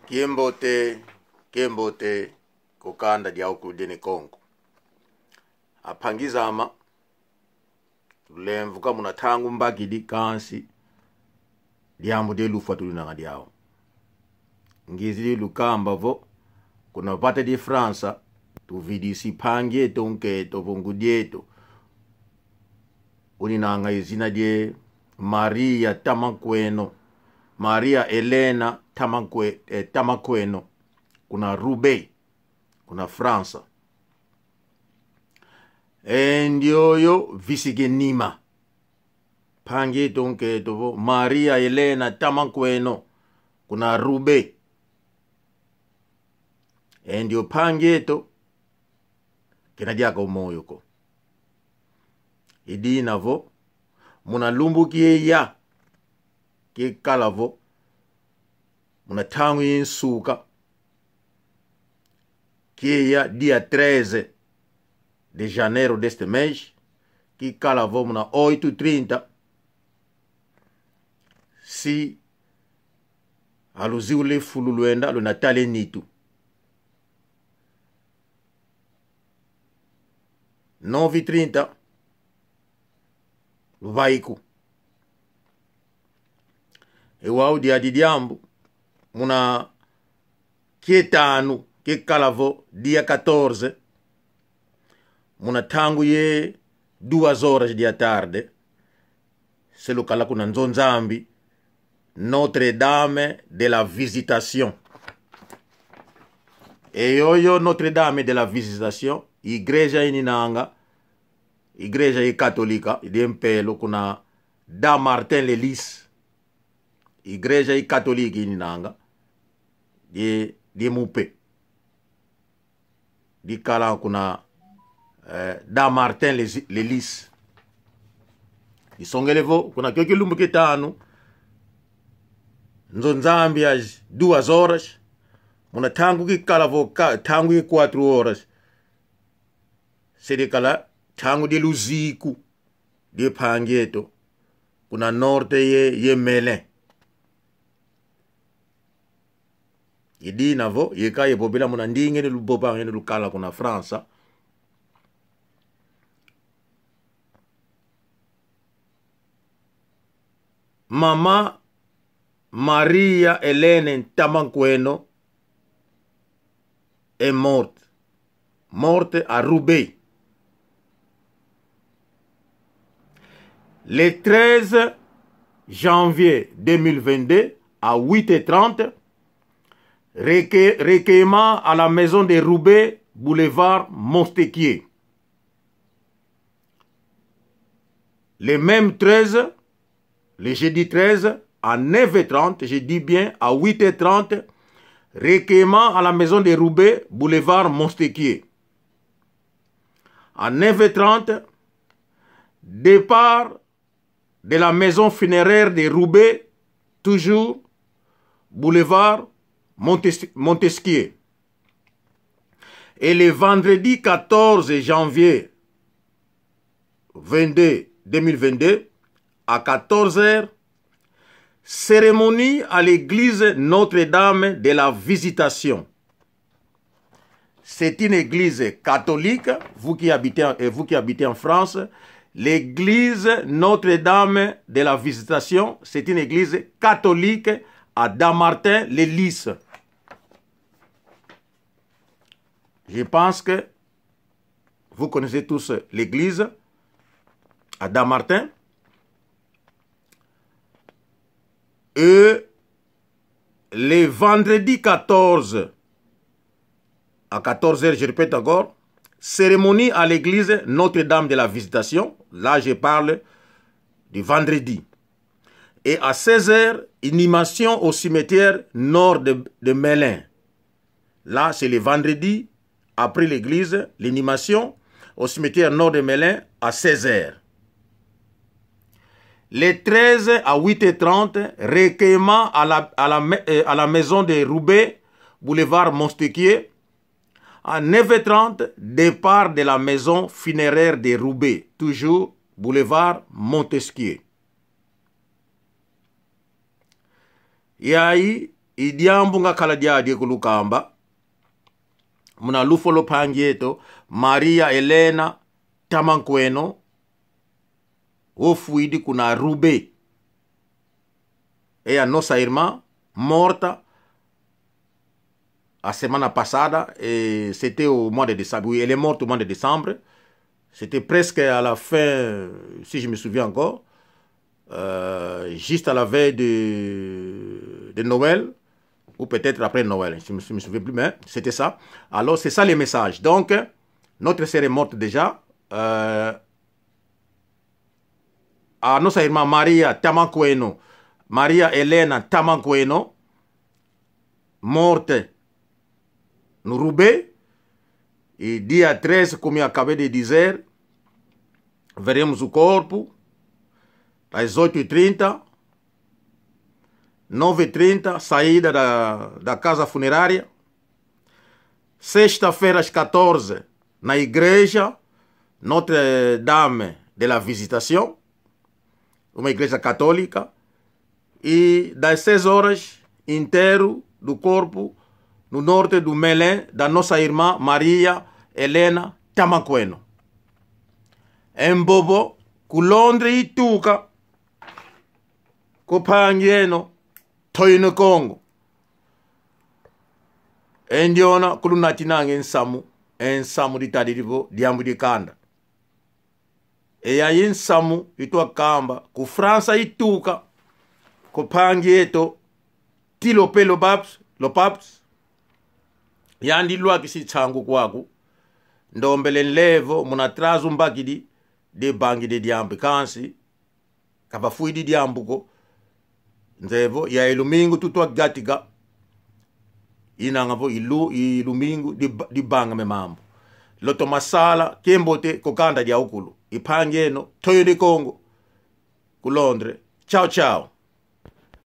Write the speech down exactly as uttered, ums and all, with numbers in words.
Kiambote, kiambote, ku kanda diawu ku dia Ne Kongo. A mpangi zame, tulemvuka muna ntangu mbakidi, kansi diambu dia lufwa tuinanga diawu. Ngizidi lukamba vo, kuna vata dia França, tuvidisi mpangi eto nkento vo ngudi eto uninanga ye zina dia Maria Tamakweno. Maria Helena Tamakwe-, eh, Tamakweno. Kuna Roubaix, kuna França. E ndioyo visiki nima. Mpangi eto nkento vo Maria Helena Tamakweno, kuna Roubaix. E ndio mpangi eto, kena diaka o moyo ko. I dina vo, muna lumbu kia ya, kikala vo muna ntangu ya nsuka, kia ya dia treze de janeiro deste mês, kikala vo muna oito e trinta, si aluziwula e fulu lwenda, lwenda tala e nitu. Nove e trinta, luvaiku. E wau diadi diambu, muna kia tanu, kikala vo dia catorze, muna ntangu ye duas horas dia tarde, se lukala kuna nzo Nzambi, Notre-Dame de la Visitation. E yoyo Notre-Dame de la Visitation, igreja ininanga, igreja ya katolika, dia mpelo kuna Dammartin-les-Lys. Igreja ya katolika ininanga, dia, dia Mupe. Dikala kuna, eh, Dammartin-les-, les Lys. Disongele vo, kuna kio kilumbu kia tanu, nzo Nzambi às duas horas, muna ntangu kikala vo ka-, ntangu ya quatro horas, se dikala ntangu dia luziku dia mpangi eto, kuna norte ye, ye Melun. I dina vo, yeka yavovela muna ndinga ina luvovanga ina lukala kuna França. Mama Maria Helena Tamakweno est morte. Morte à Roubaix. Le treize janvier deux mille vingt-deux, à huit heures trente, recuei-, recueillement à la maison de Roubaix, boulevard Montesquieu. Le même treize, le jeudi treize, à neuf heures trente, je dis bien à huit heures trente, recueillement à la maison de Roubaix, boulevard Montesquieu. À neuf heures trente, départ de la maison funéraire de Roubaix, toujours boulevard Montes-, Montesquieu. Et le vendredi quatorze janvier vingt-deux, deux mille vingt-deux, à quatorze heures, cérémonie à l'église Notre-Dame de la Visitation. C'est une église catholique, vous qui habitez en, et vous qui habitez en France, l'église Notre-Dame de la Visitation, c'est une église catholique à Dammartin-les-Lys. Je pense que vous connaissez tous l'église à Dammartin. Et le vendredi quatorze, à quatorze heures, je répète encore, cérémonie à l'église Notre-Dame de la Visitation. Là, je parle du vendredi. Et à seize heures, inhumation au cimetière nord de, de Melun. Là, c'est le vendredi, après l'église, l'inhumation au cimetière nord de Melun à seize heures. Le treize à huit heures trente, recueillement à la, à la mai-, euh, à la maison de Roubaix, boulevard Montesquieu. À neuf heures trente, départ de la maison funéraire de Roubaix, toujours boulevard Montesquieu. Yayi I diambu ngakala diadi kulukamba muna lufwa lwa mpangi eto Maria Helena Tamankweno, ofwidi kuna Roubaix. E a nossa irmã morta a semana passada, e c'était au mois de décembre. Oui, elle est morte au mois de décembre. C'était presque à la fin, si je me souviens encore, euh, juste à la veille de, de Noël, ou peut-être après Noël, je me, je me souviens plus, mais c'était ça. Alors, c'est ça les messages. Donc, notre sœur est morte déjà. Euh, a nossa irmã Maria Tamankweno, Maria Helena Tamankweno, morte no Roubaix, e dia treze, como eu acabei de dizer, veremos o corpo às oito e trinta, nove e trinta, saída da, da casa funerária. Sexta-feira, às catorze, na igreja Notre-Dame de la Visitation, uma igreja católica, e das seis horas, enterro do corpo no norte do Mélé da nossa irmã Maria Helena Tamankweno. E mvovo ku Londres ituka, kwa mpangi eno Toyine Kongo. E ndiona kulunatinanga e nsamu, e nsamu ditadidi vo diambu dia kanda. E yayi nsamu itwa kamba ku França ituka, kwa mpangi eto Tilopé Lopap's, Lopap's. Yandi lwakisi nsangu kwaku. Ndombele nlevo muna trazo mbakidi, de bangi de diambu kansi ka vafwidi diambu ko. Nzeye vo, ya e lumingu tutwa gatika, inanga vo i lu-, i lumingu di ba-, di banga me mambu. Lutoma sala kiambote kwa kanda diawukulu. I mpangi eno Toyine Kongo, ku Londres. Tchau, tchau.